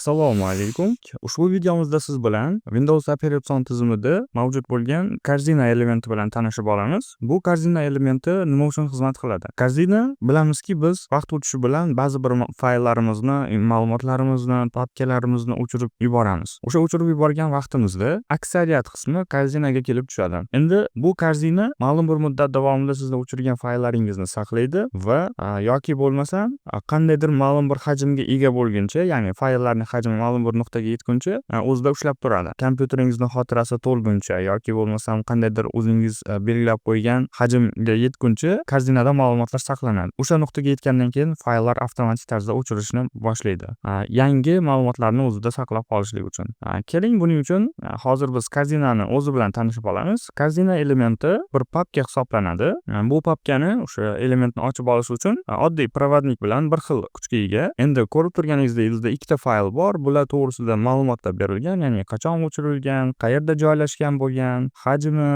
Assalomu alaykum. Ushbu videomizda siz bilan Windows operatsion tizimida mavjud bo'lgan корзина elementi bilan tanishib olamiz. Bu корзина elementi nima uchun xizmat qiladi? Корзина, bilamizki, biz vaqt o'tishi bilan ba'zi bir fayllarimizni, ma'lumotlarimizni, papkalarimizni o'chirib yuboramiz. O'sha o'chirib yuborgan vaqtimizda aksariyat qismi корзина ga kelib tushadi. Endi bu корзина ma'lum bir muddat davomida sizni o'chirgan fayllaringizni saqlaydi va yoki bo'lmasam qandaydir ma'lum bir hajmga ega bo'lguncha, ya'ni fayllarning hajmi ma'lum bir nuqtaga yetguncha o'zida ushlab turadi. Kompyuteringizni xotirasi to'lguncha yoki bo'lmasam qandaydir o'zingiz belgilab qo'ygan hajmga yetguncha корзина da ma'lumotlar saqlanadi. O'sha nuqtaga yetgandan keyin fayllar avtomatik tarzda o'chirishni boshlaydi, yangi ma'lumotlarni o'zida saqlab qolishlik uchun. Keling, buning uchun hozir biz корзина ni o'zi bilan tanishib olamiz. Корзина elementi bir papka hisoblanadi. Bu papkani, o'sha elementni ochib olish uchun oddiy проводник bilan bir xil kuchga ega. Endi ko'rib turganingizdek, bizda ikkita fayl bor. Bular to'g'risida ma'lumotlar berilgan, ya'ni qachon o'chirilgan, qayerda joylashgan bo'lgan, hajmi,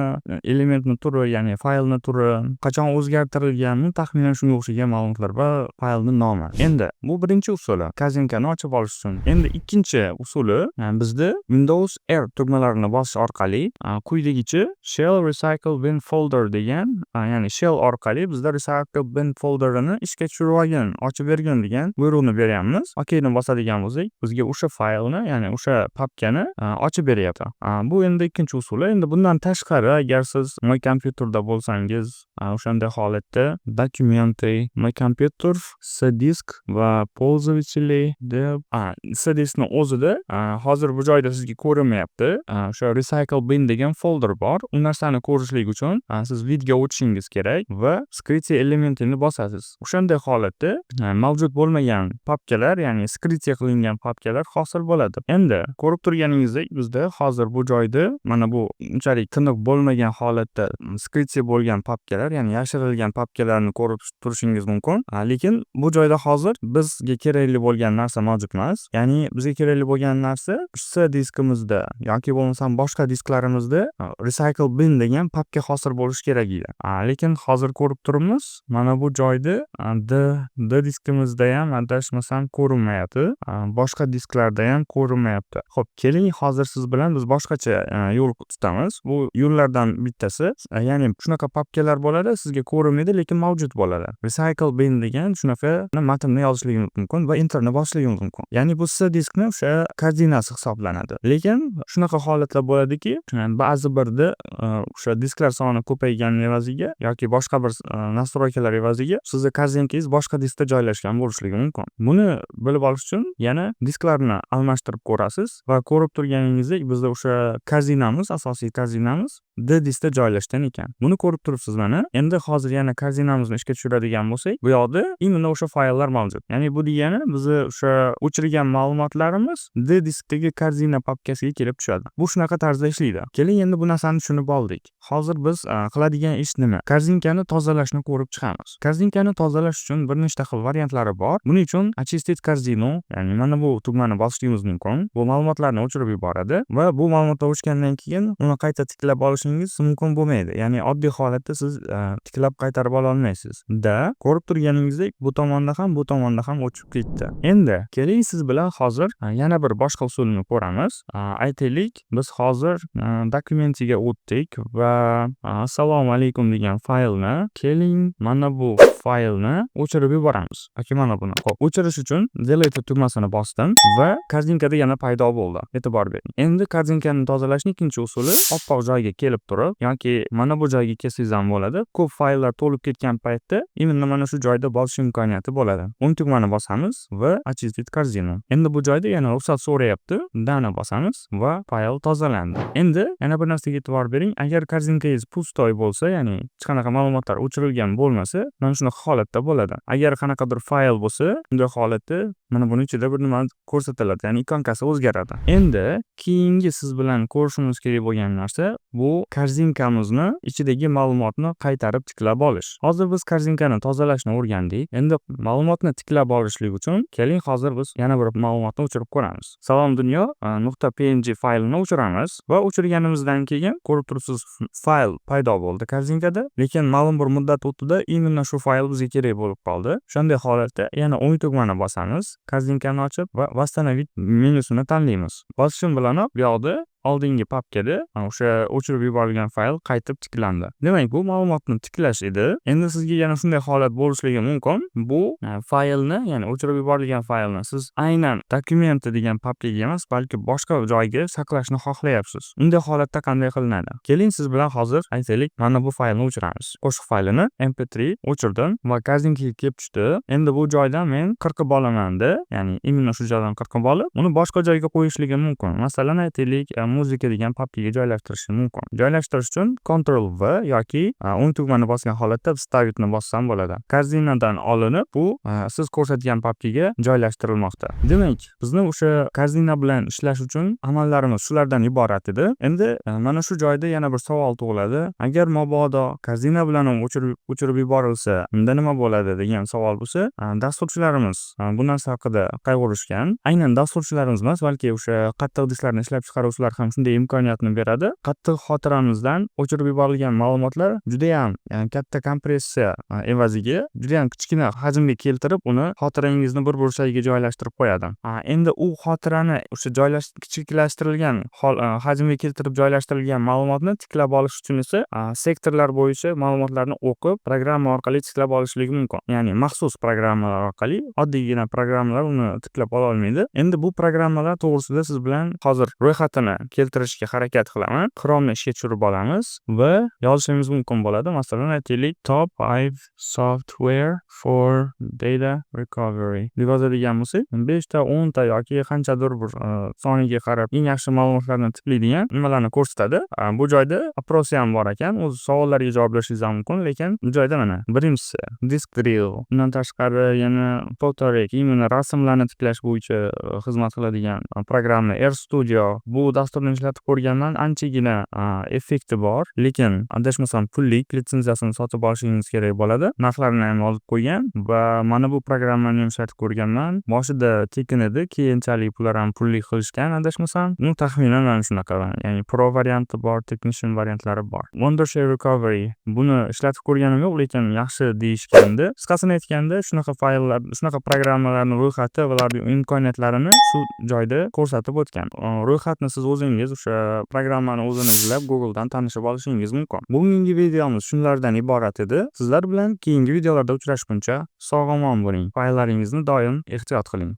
elementni turi, ya'ni faylni turi, qachon o'zgartirilgan, taxminan shunga o'xshagan ma'lumotlar va faylni nomi. Endi bu birinchi usuli корзинка ni ochib olish uchun. Endi ikkinchi usuli, bizda Windows R tugmalarini bosish orqali quyidagicha Shell Recycle Bin Folder degan, ya'ni shell orqali bizda Recycle Bin folderini ishga tushirib olgin, ochib bergin degan buyruqni beryapmiz. OKni bosadigan bo'lsak, bizga o'sha faylni, ya'ni o'sha papkani ochib beryapti. Bu endi ikkinchi usuli. Endi bundan tashqari, agar siz My Computerda bo'lsangiz, o'shanday holatda Документы, My Computer, C disk va Пользователи deb, C diskni o'zida hozir bu joyda sizga ko'rinmayapti. O'sha Recycle Bin degan folder bor. U narsani ko'rishlik uchun siz вид ga o'tishingiz kerak va скрытие elementini bosasiz. O'shanday holatda mavjud bo'lmagan papkalar, ya'ni скрытие qilingan papkalar hosil bo'ladi. Endi ko'rib turganingizdek, bizda hozir bu joyda mana bu unchalik tiniq bo'lmagan holatda скрытие bo'lgan papkalar, ya'ni yashirilgan papkalarni ko'rib turishingiz mumkin. Lekin bu joyda hozir bizga kerakli bo'lgan narsa mavjud emas. Ya'ni bizga kerakli bo'lgan narsa C diskimizda yoki bo'lmasam boshqa disklarimizda Recycle Bin degan papka hosil bo'lishi kerak edi. Lekin hozir ko'rib turibmiz, mana bu joyda D diskimizda ham, adashmasam, ko'rinmayapti. Boshqa disklarda ham ko'rinmayapti. Xo'p, keling, hozir siz bilan biz boshqacha yo'l tutamiz. Bu yo'llardan bittasi, ya'ni shunaqa papkalar bo'ladi, sizga ko'rinmaydi, lekin mavjud bo'ladi. Recycle Bin degan shunaqa matnni yozishligimiz mumkin va enterni bosishligimiz mumkin. Ya'ni bu C diskni o'sha корзина si hisoblanadi. Lekin shunaqa holatlar bo'ladiki, ba'zi birda o'sha disklar soni ko'paygani evaziga yoki boshqa bir настройка lar evaziga sizni корзинка ngiz boshqa diskda joylashgan bo'lishligi mumkin. Buni bilib olish uchun yana disklarni almashtirib ko'rasiz va ko'rib turganingizdek, bizda o'sha корзина miz, asosiy корзина miz D diskda joylashgan ekan. Buni ko'rib turibsiz mana. Endi hozir yana корзина mizni ishga tushiradigan bo'lsak, bu yoqda именно o'sha fayllar mavjud. Ya'ni bu degani bizni o'sha o'chirgan ma'lumotlarimiz D diskdagi корзина papkasiga kelib tushadi. Bu shunaqa tarzda ishlaydi. Keling, endi bu narsani tushunib oldik. Hozir biz qiladigan ish nima? Корзинка ni tozalashni ko'rib chiqamiz. Корзинка ni tozalash uchun bir nechta xil variantlari bor. Buning uchun "Очистить корзину", ya'ni mana bu tugmani bosishligimiz mumkin. Bu ma'lumotlarni o'chirib yuboradi va bu ma'lumotlar o'chgandan keyin uni qayta tiklab olishingiz mumkin bo'lmaydi. Ya'ni oddiy holatda siz tiklab qaytarib ola olmaysiz. Da, ko'rib turganingizdek, bu tomonda ham, bu tomonda ham o'chib ketdi. Endi keling, siz bilan hozir yana bir boshqa usulni ko'ramiz. Aytaylik, biz hozir "Документы" ga o'tdik va "Assalomu alaykum" degan faylni, keling, mana bu faylni o'chirib yuboramiz. Yoki mana buni. Xo'p, o'chirish uchun Delete tugmasini bosdim va корзинка da yana paydo bo'ldi. E'tibor bering. Endi корзинка ni tozalashning ikkinchi usuli, oppoq joyga kelib turib yoki mana bu joyga kelsangiz ham bo'ladi. Ko'p fayllar to'lib ketgan paytda именно mana shu joyda bosish imkoniyati bo'ladi. O'ng tugmani bosamiz va "Очистить корзину". Endi bu joyda yana ruxsat so'rayapti. Да ni bosamiz va fayl tozalandi. Endi yana bir narsaga e'tibor bering. Agar корзинка ngiz пустой bo'lsa, ya'ni hech qanaqa ma'lumotlar o'chirilgan bo'lmasa, mana shunaqa holatda bo'ladi. Agar qanaqadir fayl bo'lsa, bunday holatda mana buni ichida bir nima ko'rsatiladi, ya'ni ikonkasi o'zgaradi. Endi keyingi siz bilan ko'rishimiz kerak bo'lgan narsa bu Bu корзинка mizni ichidagi ma'lumotni qaytarib tiklab olish. Hozir biz корзинка ni tozalashni o'rgandik. Endi ma'lumotni tiklab olishlik uchun keling, hozir biz yana bir ma'lumotni o'chirib ko'ramiz. Salom dunyo .png faylini o'chiramiz va o'chirganimizdan keyin ko'rib turibsiz, fayl paydo bo'ldi корзинка da, lekin ma'lum bir muddat o'tdida, именно shu fayl bizga kerak bo'lib qoldi. O'shanday holatda yana o'ng tugmani bosamiz, корзинка ni ochib va "Восстановить" menyusini tanlaymiz. Bosishim bilanoq bu yoqda oldingi papkada o'sha o'chirib yuborilgan fayl qaytib tiklandi. Demak, bu ma'lumotni tiklash edi. Endi sizga yana shunday holat bo'lishligi mumkin. Bu faylni, ya'ni o'chirib yuborilgan faylni siz aynan "Документы" degan papkaga emas, balki boshqa joyga saqlashni xohlayapsiz. Unday holatda qanday qilinadi? Keling, siz bilan hozir, aytaylik, mana bu faylni o'chiramiz. Qo'shiq faylini MP3 o'chirdim va корзинка ga kelib tushdi. Endi bu joydan men qirqib olamanda, ya'ni именно shu joydan qirqib olib, uni boshqa joyga qo'yishligim mumkin. Masalan, aytaylik, "Музыка" degan papkaga joylashtirishim mumkin. Joylashtirish uchun Ctrl V yoki o'ng tugmani bosgan holatda "Вставить" ni bossam bo'ladi. Корзина dan olinib, bu siz ko'rsatgan papkaga joylashtirilmoqda. Demak, bizni o'sha корзина bilan ishlash uchun amallarimiz shulardan iborat edi. Endi mana shu joyda yana bir savol tug'iladi. Agar mabodo корзина bilan ham o'chirib yuborilsa, unda nima bo'ladi degan savol bo'lsa, dasturchilarimiz bu narsa haqida qayg'urishgan. Aynan dasturchilarimiz emas, balki o'sha qattiq disklarni ishlab chiqaruvchilar ham shunday imkoniyatni beradi. Qattiq xotiramizdan o'chirib yuborilgan ma'lumotlar judayam katta kompressiya evaziga judayam kichkina hajmga keltirib, uni xotirangizni bir burchagiga joylashtirib qo'yadi. Endi u xotirani o'sha kichiklashtirilgan hajmga keltirib joylashtirilgan ma'lumotni tiklab olish uchun esa sektorlar bo'yicha ma'lumotlarni o'qib, programma orqali tiklab olishligi mumkin. Ya'ni maxsus programmalar orqali, oddiygina programmalar uni tiklab ololmaydi. Endi bu programmalar to'g'risida siz bilan hozir ro'yxatini keltirishga harakat qilaman. Chromeni ishga tushirib olamiz va yozishimiz mumkin bo'ladi. Masalan, aytaylik, "Top 5 software for data recovery" deb yozadigan bo'lsak, 5 ta, 10 ta yoki qanchadir bir soniga qarab eng yaxshi ma'lumotlarni tiklaydigan nimalarni ko'rsatadi. Bu joyda опрос i ham bor ekan. O'zi savollarga javob berishingiz ham mumkin, lekin bu joyda mana birinchisi Disk Drill, undan tashqari yana Photorec, именно rasmlarni tiklash bo'yicha xizmat qiladigan programma, RStudio. Bu dasturni ishlatib ko'rganman, anchagina effekti bor, lekin adashmasam, pullik, litsenziyasini sotib olishingiz kerak bo'ladi. Narxlarini ham yozib qo'ygan va mana bu programmani ham ishlatib ko'rganman. Boshida tekin edi, keyinchalik bular ham pulli qilishgan, adashmasam. Ну, taxminan mana shunaqa, ya'ni pro varianti bor, technician variantlari bor. Wondershare Recovery, buni ishlatib ko'rganim yo'q, lekin yaxshi deyishgandi. Qisqasini aytganda, shunaqa fayllar, shunaqa programmalarni ro'yxati va ularning imkoniyatlarini shu joyda ko'rsatib o'tgan. Ro'yxatni siz o'zingiz o'sha programmani o'zini izlab, Googledan tanishib olishingiz mumkin. Bugungi videomiz shunlardan iborat edi. Sizlar bilan keyingi videolarda uchrashguncha sog' omon bo'ling. Fayllaringizni doim ehtiyot qiling.